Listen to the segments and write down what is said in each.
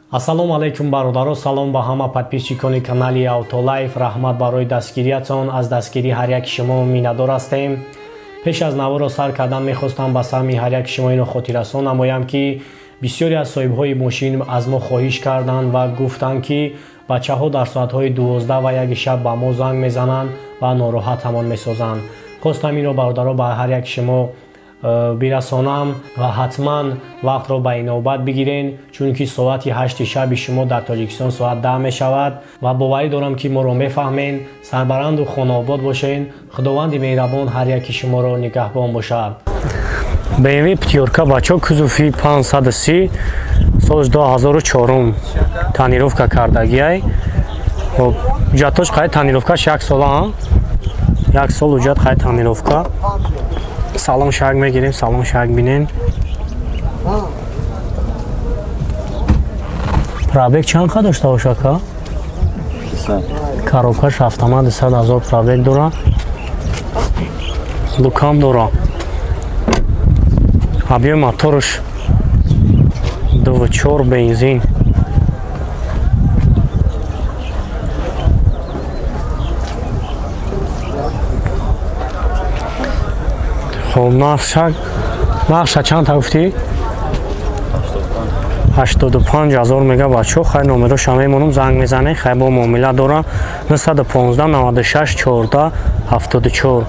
Ассалому алайкум бародаро, салом ба ҳама подписчикони канали Автолайф. Раҳмат барои дастгириятон, аз дастгирии ҳар яки шумо миннатдор ҳастем. Пеш аз наворо сар кардан мехостам ба саҳми ҳар яки шумо ино хотиррасон намоям, ки бисёре аз соҳибҳои мошин аз мо хоҳиш карданд ва гуфтанд, ки бачаҳо дар соатҳои 12 ва 1 шаб ба мо занг мезананд ва нороҳатамон месозанд. Хостам инро бародаро ба ҳар яки шумо бирасонам ва ҳатман вақтро ба инобат бигирен, чунки соати 8 шаби шумо дар Тоҷикистон соат 10 мешавад ва боварӣ дорам, ки моро мефаҳмен. Сарбаранду хонаобод бошен. Худованди меҳрабон ҳар яки шуморо нигаҳбон бошад. BMW пятёрка бачо, кузови 530, соли 2004, тонировка кардагиай. Хоб, ҳуҷҷатош қай тонировкаш як сола, як сол ҳуҷҷат қай тонировка. Салон шаг мегирем, салон шаг бинен. Пробег чанд қа дошта бошад ка? Коробкаш автомат 200 ҳазор пробег дора. Дукам дора. Объем моторш 2.4 бензин. Хоб, нархша чанд та гуфтӣ? 85 ҳазор мега бачо. Хай номероша мемонам, занг мезанем, хай бо муомила дора. 915 96 14 74.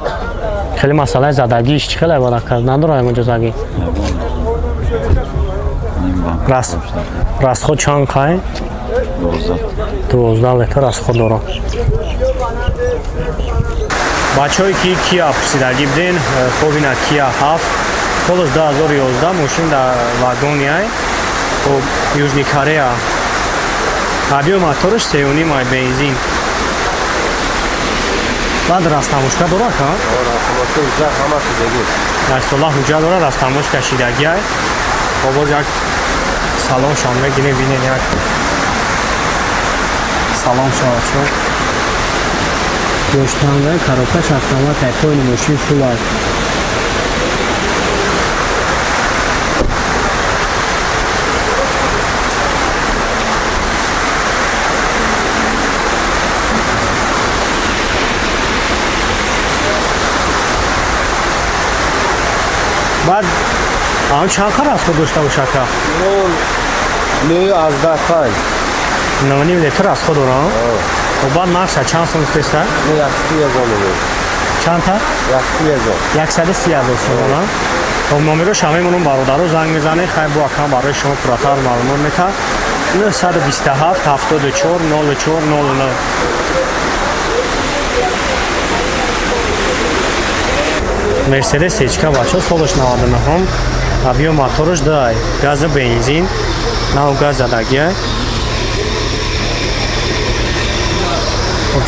Хеле масъалаи задагиш чӣ хеле бада кард надора ягон ҷозагӣ? Расход чанд қай? 12 литр расход дора. Бачаҳое ки Kia пурсидагӣ буден, хоб ина Kia 7 солаш 2011, мошин дар вагониай, хоб Южный Корея. Объем мотораш 3.5 ай бензин. Баъд растамошка дора ка? Як сола ҳуҷҷат дора, растамошка шидагиай. Хоб, боз як салоншон мегирем, бинен як салон шавад. Доштанга коробкаш автомат, поини мошин фулай. Баъд ан чанд қар расход дошта бошад ка? 9.5. 9.5 литр расход дора. Баъд нархша чанд сом гуфтеста? 130 ҳазор мегӯям. Чанд та? 130 ҳазор. 130 ҳазор сомона. Хоб, номероша мемонам, бародаро занг мезанед, хай бо акам барои шумо пурратар маълумот метаҳад. 927 74 04 09. Мерседес Ечка бачо, солаш 99, объем мотораш 2, газа бензин, нав газ задагиай.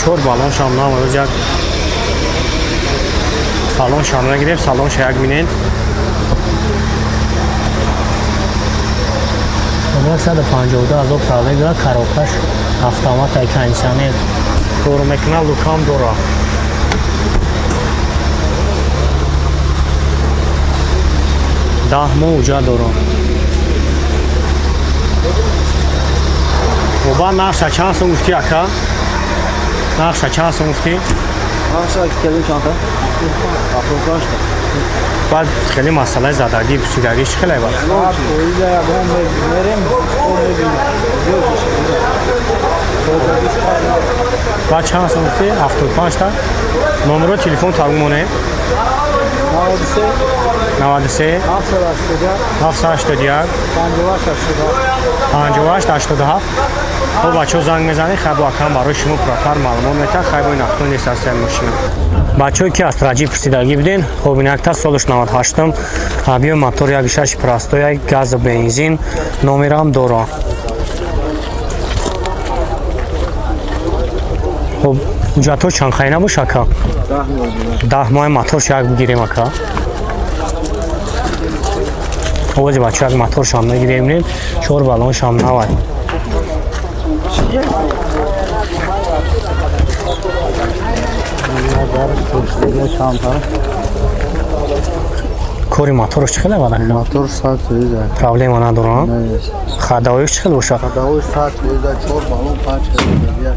Чор баллон шам нам, оз як салон шам нагирем, салон ша як бинен. 152 ҳазор пробег дора, коробкаш автомат ай, кондиционер кор мекуна, лукам дора. Даҳ моҳ ҳуҷҷат дора. Баъд нархша чанд сом гуфтӣ ака? Нархша чанд сом гуфтӣ? Нархша келин чанд та? 75 та. Баъд хеле масъалаи задагӣ, пусидагӣ чӣ хеле бад? Баъд чанд сом гуфтӣ? 75 та. Номеро телефон тару монем? 93 781 58 87. Хоб бачаҳо занг мезанед, хай бо акам барои шумо пурратар маълумот метаҳад. Хай бо ин автон нест аст мошина. Бачаҳое ки Астраҷи пурсидагӣ буден, хоб инакта солаш 98, объем мотор 1.6 простой, газ бензин, номерам дора. Хоб, ҳуҷҷатҳо чанд хай набошад ака? 10 моҳи моторш як бигирем ака. Овози бачаҳо як моторшам мегирем, чор баллоншам навай. Кори моторш чӣ хеле бадака? Мотор 100%. Проблема надорам? Ходовоиш чӣ хеле бошад? Ходовоиш 100%, 4 баллон 5 хеле.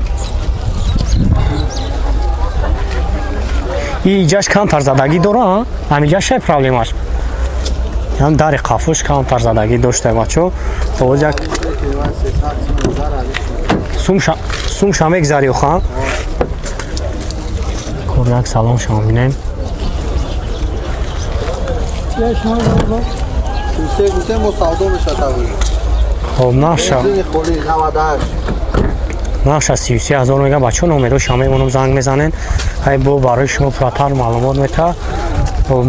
И ҷаш камтар задагӣ дора, ҳамиҷа шай проблемаш. Ям дари қафош камтар задагӣ дошта бачо. Боз як сумша мегзари охам. Кор як салон шумо бинем. Хоб наша. Наша 33 ҳазор мега бачо номеро шумо мемонам занг мезанен. Ҳай бо барои шумо пурратар маълумот мета. Хоб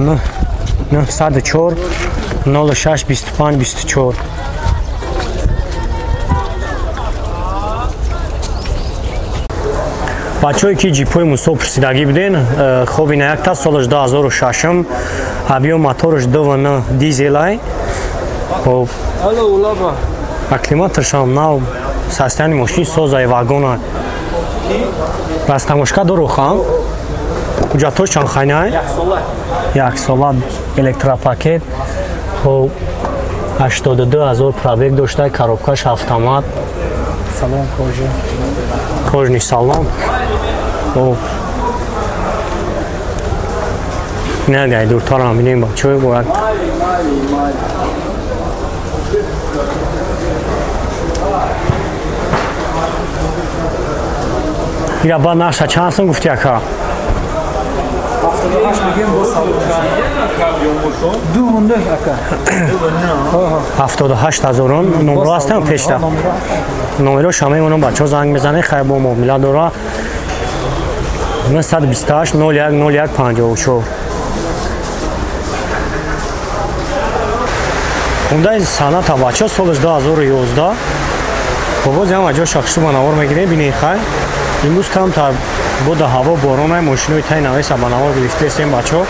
904 06 25 24. Бачое ки ҷипҳои мусо пурсидагӣ буден, хоб ина якта солаш 2006-м, объём мотораш 2.9 дизелай. Хоб акклиматоршам нав, состояние мошини созай, вагона. Растамошка дорухам. Ҳуҷҷатҳош чанд хайнай? Як сола электропакет. Хоб 82 ҳазор пробег дошта, коробкаш автомат. Салон кожи. Кожный салон. Хоб не гай дуртарам бинем бачаҳо бояд. Ира ба наша чанд сум гуфти ака? 78 ҳазорон номро ҳастам пешта. Номеро шама мемонам бачаҳо занг мезанед, хайр бо муомила дора. 928 01 01 54. Хундаи саната бачаҳо солаш 2011. Боз ҳам аҷо шахшу ба навор мегирем, бинед хайр. Имрӯз камтар бода ҳаво боронай, мошинои тай навеса ба навор гирифтаестем бачаҳо.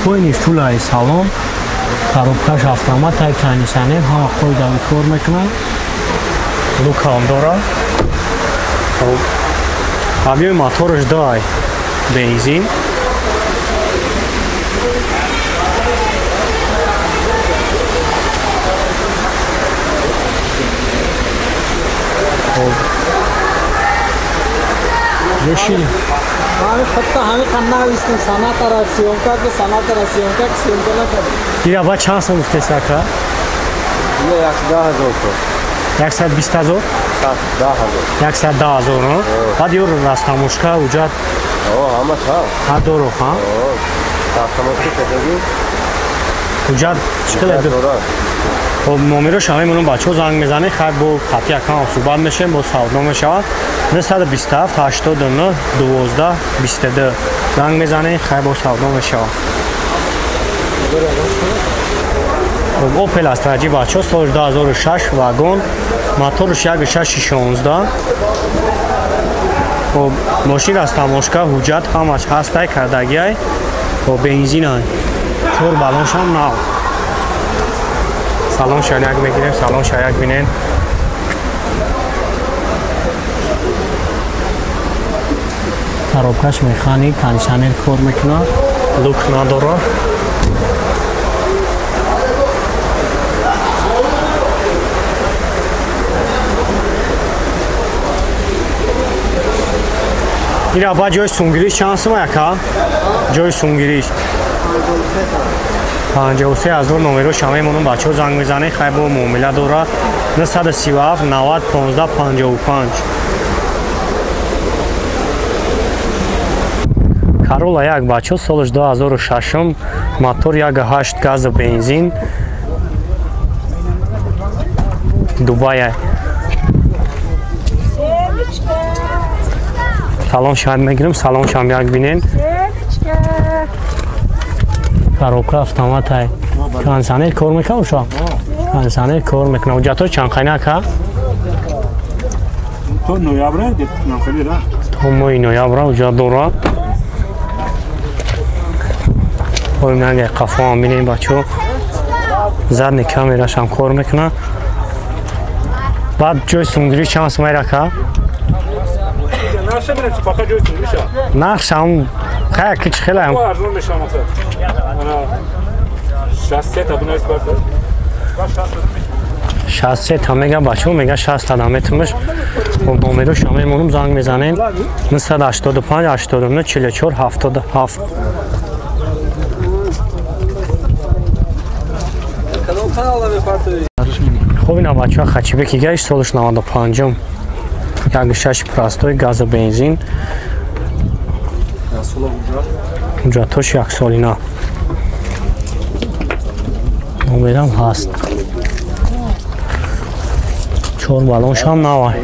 Поини фулаи салон, коробкаш автомат, тай кондиционер, ҳама қоидави кор мекунад. Лукам дора. Объёми мотораш 2 бензин. Ҷоши Ира ба чанд сум гуфтест ака? 120 ҳазор? 110 ҳазор. Баъд ё растамошка ҳуҷҷат? Ҳа дору ҳа? Ҳуҷҷат чӣ қадар? Хоб номеро шама мемонам бачаҳо занг мезанед, хайр бо хати акам суҳбат мешавем, бо савдо мешавад. 927 89 12 22 занг мезанед, хайр бо савдо мешавад. Хоб Opel Astra G бачаҳо соли 2006 вагон, моторш 1.6 16. Хоб мошин растамошка, ҳуҷҷат ҳамаш ҳастай, кардагиай, хоб бензинай, 4 баллоншам нав. Салон шаяк мегирем, салон шаяк бинен. Коробкаш механик, кондиционер кор мекунад, люк надорад. Ира ба ҷои сумгириш чанд сум яка? Ҷои сумгириш 53 ҳазор номеро шама мемонам бачаҳо занг мезанед, хайр бо муомила дорад. 937 90 15 55. Corolla 1 бачаҳо солаш 2006, мотор 1.8 газ бензин. Дубай. Салон шаҳр мегирам, салон шам як бинен. Коробка автомат ай. Кондиционер кор мекунад уша? Кондиционер кор мекунад. Ҳуҷҷатҳо чанд қайна ака? То ноябр, то моҳи ноябр ҳуҷҷат дорад. Ой, нанга қафоам бинем бачаҳо. Задний камерашам кор мекунад. Баъд ҷои сумгирӣ чанд сум ака? Нархш ҳам хай ки чӣ хеле ҳам. Арзон мешавад мақсад. Ана 63 та бинавис бардар. 63 та мега бачаҳо мега 60 та наметумаш. Номерош мемонум занг мезанем 985 89 44 77. Хоб ина бачаҳо хачибеки гашт солаш 95-ум. 1.6 простой газу бензин. Ҳуҷҷатош яксолина. Номерам ҳаст. 4 баллоншам навай.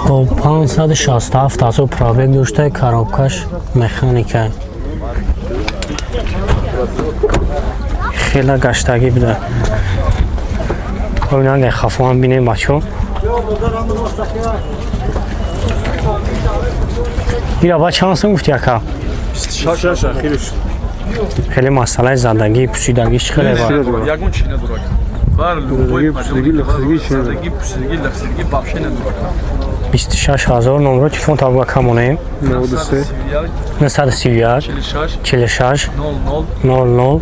Хоб 567 ҳазор пробег дошта, коробкаш механика. Хела гаштагӣ буда. Хоб инанга хафоам бинем бачаҳо. Ира ба чанд сум гуфти ака? 26 ахириш. Хеле масъалаи задагӣ, пусидагӣ чӣ хеле ба? Ягон чӣ надорад. Бар любой пусидагӣ, пусидагӣ, лахсидагӣ вообще надорад. 26 ҳазор номро телефон табга камонем. 93 931 46 00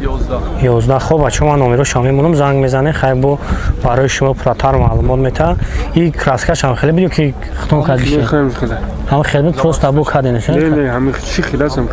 11. Хоб бачаҳо ман номеро шумо мемонам, занг мезанем, хай бо барои шумо пурратар маълумот метаҳад. И краскаш ҳам хеле бидё ки хитон кардиши. Хеле. Ҳам хеле буд, просто бо карденаш. Не, не, ҳам чӣ хеле ҳам.